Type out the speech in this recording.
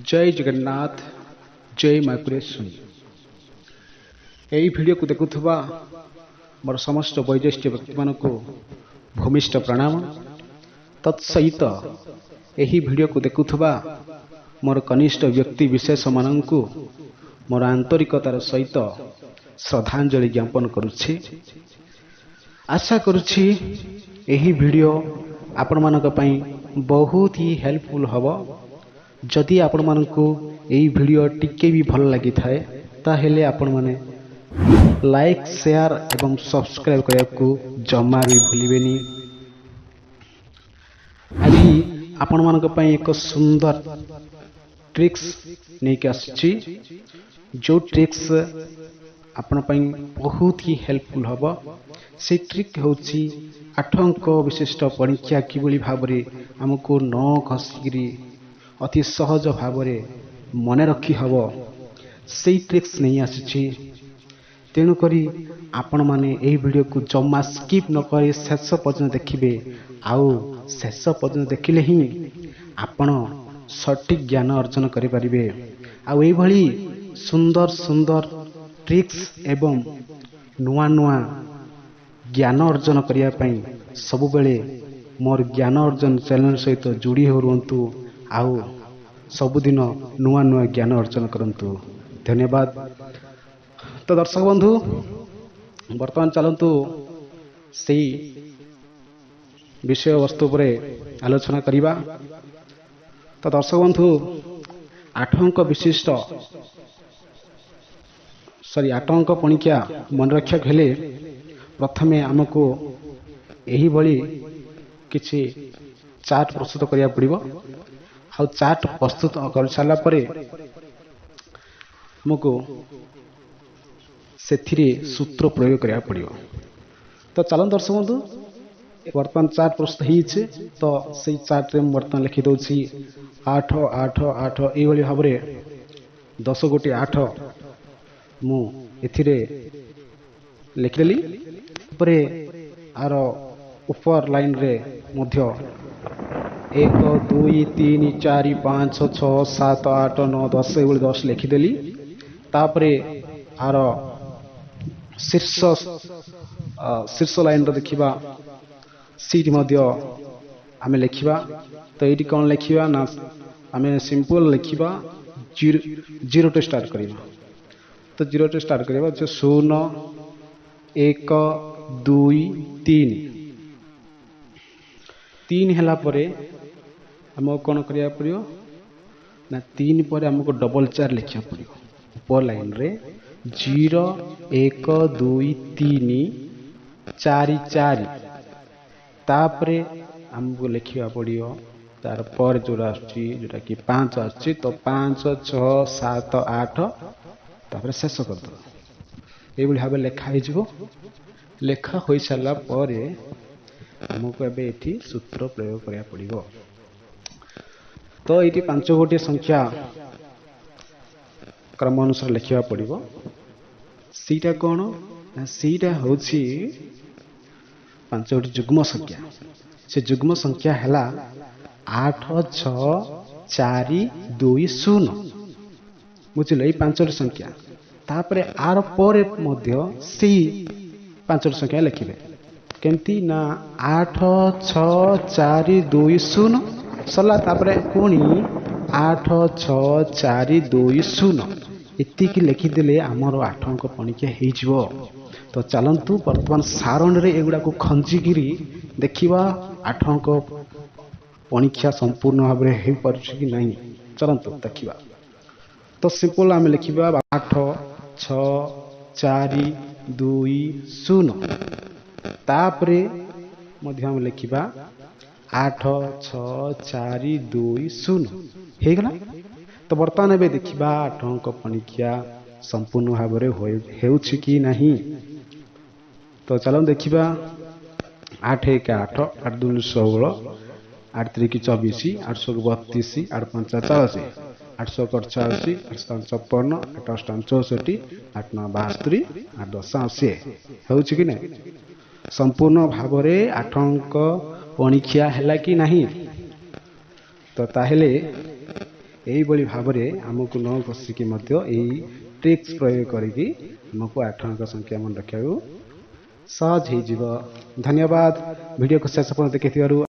ଜୟ ଜଗନ୍ନାଥ, ଜୟ ମା କୁରେଶ୍ୱରୀ। ଏହି ଭିଡ଼ିଓକୁ ଦେଖୁଥିବା ମୋର ସମସ୍ତ ବୟୋଜ୍ୟେଷ୍ଠ ବ୍ୟକ୍ତିମାନଙ୍କୁ ଭୂମିଷ୍ଠ ପ୍ରଣାମ। ତତ୍ସହିତ ଏହି ଭିଡ଼ିଓକୁ ଦେଖୁଥିବା ମୋର କନିଷ୍ଠ ବ୍ୟକ୍ତି ବିଶେଷମାନଙ୍କୁ ମୋର ଆନ୍ତରିକତାର ସହିତ ଶ୍ରଦ୍ଧାଞ୍ଜଳି ଜ୍ଞାପନ କରୁଛି। ଆଶା କରୁଛି ଏହି ଭିଡ଼ିଓ ଆପଣମାନଙ୍କ ପାଇଁ ବହୁତ ହି ହେଲ୍ପଫୁଲ୍ ହେବ। ଯଦି ଆପଣମାନଙ୍କୁ ଏହି ଭିଡ଼ିଓ ଟିକେ ବି ଭଲ ଲାଗିଥାଏ, ତାହେଲେ ଆପଣମାନେ ଲାଇକ୍, ସେୟାର ଏବଂ ସବସ୍କ୍ରାଇବ୍ କରିବାକୁ ଜମା ବି ଭୁଲିବେନି। ଆଜି ଆପଣମାନଙ୍କ ପାଇଁ ଏକ ସୁନ୍ଦର ଟ୍ରିକ୍ସ ନେଇକି ଆସିଛି, ଯେଉଁ ଟ୍ରିକ୍ସ ଆପଣ ପାଇଁ ବହୁତ ହି ହେଲ୍ପଫୁଲ୍ ହେବ। ସେଇ ଟ୍ରିକ୍ ହେଉଛି 8 ଅଙ୍କ ବିଶିଷ୍ଟ ପଣିକିଆ କିଭଳି ଭାବରେ ଆମକୁ ନ ଘଷିକିରି ଅତି ସହଜ ଭାବରେ ମନେ ରଖି ହେବ, ସେଇ ଟ୍ରିକ୍ସ ନେଇ ଆସିଛି। ତେଣୁକରି ଆପଣମାନେ ଏହି ଭିଡ଼ିଓକୁ ଜମା ସ୍କିପ୍ ନକରି ଶେଷ ପର୍ଯ୍ୟନ୍ତ ଦେଖିବେ, ଆଉ ଶେଷ ପର୍ଯ୍ୟନ୍ତ ଦେଖିଲେ ହିଁ ଆପଣ ସଠିକ୍ ଜ୍ଞାନ ଅର୍ଜନ କରିପାରିବେ। ଆଉ ଏଇଭଳି ସୁନ୍ଦର ସୁନ୍ଦର ଟ୍ରିକ୍ସ ଏବଂ ନୂଆ ନୂଆ ଜ୍ଞାନ ଅର୍ଜନ କରିବା ପାଇଁ ସବୁବେଳେ ମୋର ଜ୍ଞାନ ଅର୍ଜନ ଚ୍ୟାନେଲ୍ ସହିତ ଯୋଡ଼ି ହୋଇ ରୁହନ୍ତୁ, ଆଉ ସବୁଦିନ ନୂଆ ନୂଆ ଜ୍ଞାନ ଅର୍ଜନ କରନ୍ତୁ। ଧନ୍ୟବାଦ। ତ ଦର୍ଶକ ବନ୍ଧୁ, ବର୍ତ୍ତମାନ ଚାଲନ୍ତୁ ସେଇ ବିଷୟବସ୍ତୁ ଉପରେ ଆଲୋଚନା କରିବା। ତ ଦର୍ଶକ ବନ୍ଧୁ, 8 ଅଙ୍କ ବିଶିଷ୍ଟ, ସରି, 8 ଅଙ୍କ ପଣିକିଆ ମନେ ରଖିବାକୁ ହେଲେ ପ୍ରଥମେ ଆମକୁ ଏହିଭଳି କିଛି ଚାର୍ଟ ପ୍ରସ୍ତୁତ କରିବାକୁ ପଡ଼ିବ। ଆଉ ଚାର୍ଟ ପ୍ରସ୍ତୁତ କରିସାରିଲା ପରେ ଆମକୁ ସେଥିରେ ସୂତ୍ର ପ୍ରୟୋଗ କରିବାକୁ ପଡ଼ିବ। ତ ଚାଲନ୍ତୁ ଦର୍ଶକ ବନ୍ଧୁ, ବର୍ତ୍ତମାନ ଚାର୍ଟ ପ୍ରସ୍ତୁତ ହେଇଛି। ତ ସେଇ ଚାର୍ଟରେ ମୁଁ ବର୍ତ୍ତମାନ ଲେଖିଦେଉଛି 8 8 8, ଏଇଭଳି ଭାବରେ 10 ଗୋଟି 8 ମୁଁ ଏଥିରେ ଲେଖିଦେଲି। ତାପରେ ଆର ଉପର ଲାଇନ୍ରେ ମଧ୍ୟ 1 2 3 4 5 6 7 8 9 10, ଏଇଭଳି 10 ଲେଖିଦେଲି। ତାପରେ ଆର ଶୀର୍ଷ ଲାଇନ୍ର ଦେଖିବା, ସେଇଠି ମଧ୍ୟ ଆମେ ଲେଖିବା। ତ ଏଇଠି କ'ଣ ଲେଖିବା ନା ଆମେ ସିମ୍ପଲ୍ ଲେଖିବା, ଜିରୋ ଟୁ ଷ୍ଟାର୍ଟ କରିବା। ତ ଜିରୋ ଟୁ ଷ୍ଟାର୍ଟ କରିବା ଯେ 0 1 2 3। 3 ହେଲା ପରେ ଆମକୁ କ'ଣ କରିବାକୁ ପଡ଼ିବ ନା 3 ପରେ ଆମକୁ ଡବଲ୍ 4 ଲେଖିବାକୁ ପଡ଼ିବ। ଉପର ଲାଇନ୍ରେ 0 1 2 3 4 4, ତାପରେ ଆମକୁ ଲେଖିବାକୁ ପଡ଼ିବ ତାର ପରେ ଯେଉଁଟା ଆସୁଛି, ଯେଉଁଟାକି 5 ଆସୁଛି, ତ 5 6 7 8, ତାପରେ ଶେଷ କରିଦେବା। ଏଇଭଳି ଭାବେ ଲେଖା ହେଇଯିବ। ଲେଖା ହୋଇସାରିଲା ପରେ ଆମକୁ ଏବେ ଏଠି ସୂତ୍ର ପ୍ରୟୋଗ କରିବାକୁ ପଡ଼ିବ। ତ ଏଇଠି 5 ଗୋଟିଏ ସଂଖ୍ୟା କ୍ରମ ଅନୁସାରେ ଲେଖିବାକୁ ପଡ଼ିବ। ସେଇଟା କ'ଣ ନା ସେଇଟା ହେଉଛି 5 ଗୋଟି ଯୁଗ୍ମ ସଂଖ୍ୟା। ସେ ଯୁଗ୍ମ ସଂଖ୍ୟା ହେଲା 8 6 4 2 0, ବୁଝିଲେ? ଏଇ 5ଟି ସଂଖ୍ୟା। ତାପରେ ଆର ପରେ ମଧ୍ୟ ସେଇ 5ଟି ସଂଖ୍ୟା ଲେଖିବେ। କେମିତି ନା 8 6 4 2 0 ସରିଲା, ତାପରେ ପୁଣି 8 6 4 2 0, ଏତିକି ଲେଖିଦେଲେ ଆମର 8 ଅଙ୍କ ପଣିକିଆ ହେଇଯିବ। ତ ଚାଲନ୍ତୁ ବର୍ତ୍ତମାନ ସାରଣୀରେ ଏଗୁଡ଼ାକୁ ଖଞ୍ଜିକିରି ଦେଖିବା 8 ଅଙ୍କ ପଣିଖିଆ ସମ୍ପୂର୍ଣ୍ଣ ଭାବରେ ହେଇପାରୁଛି କି ନାହିଁ। ଚାଲନ୍ତୁ ଦେଖିବା। ତ ସିମ୍ପଲ୍ ଆମେ ଲେଖିବା 8 6 4 2 0, ତାପରେ ମଧ୍ୟ ଆମେ ଲେଖିବା 8 6 4 2 0, ହେଇଗଲା। ତ ବର୍ତ୍ତମାନ ଏବେ ଦେଖିବା 8 ଅଙ୍କ ପଣିକିଆ ସମ୍ପୂର୍ଣ୍ଣ ଭାବରେ ହେଉଛି କି ନାହିଁ। ତ ଚାଲନ୍ତୁ ଦେଖିବା। 8 1 8, 8 2 16, 8 3 24, 8 ଶହ 32, 8 5 40, 8 ଶହ 48, 8 7 56, 8 8 64, 8 9 72, 8 10 80, ହେଉଛି କି ନାହିଁ? ସମ୍ପୂର୍ଣ୍ଣ ଭାବରେ 8 ଅଙ୍କ ପଣିଖିଆ ହେଲା କି ନାହିଁ? ତ ତାହେଲେ ଏଇଭଳି ଭାବରେ ଆମକୁ ନ ଘୋଷିକି ମଧ୍ୟ ଏଇ ଟ୍ରିକ୍ସ ପ୍ରୟୋଗ କରିକି ଆମକୁ 8 ଅଙ୍କ ସଂଖ୍ୟା ମନେ ରଖିବାକୁ ସହଜ ହେଇଯିବ। ଧନ୍ୟବାଦ ଭିଡ଼ିଓକୁ ଶେଷ ପର୍ଯ୍ୟନ୍ତ ଦେଖିଥିବାରୁ।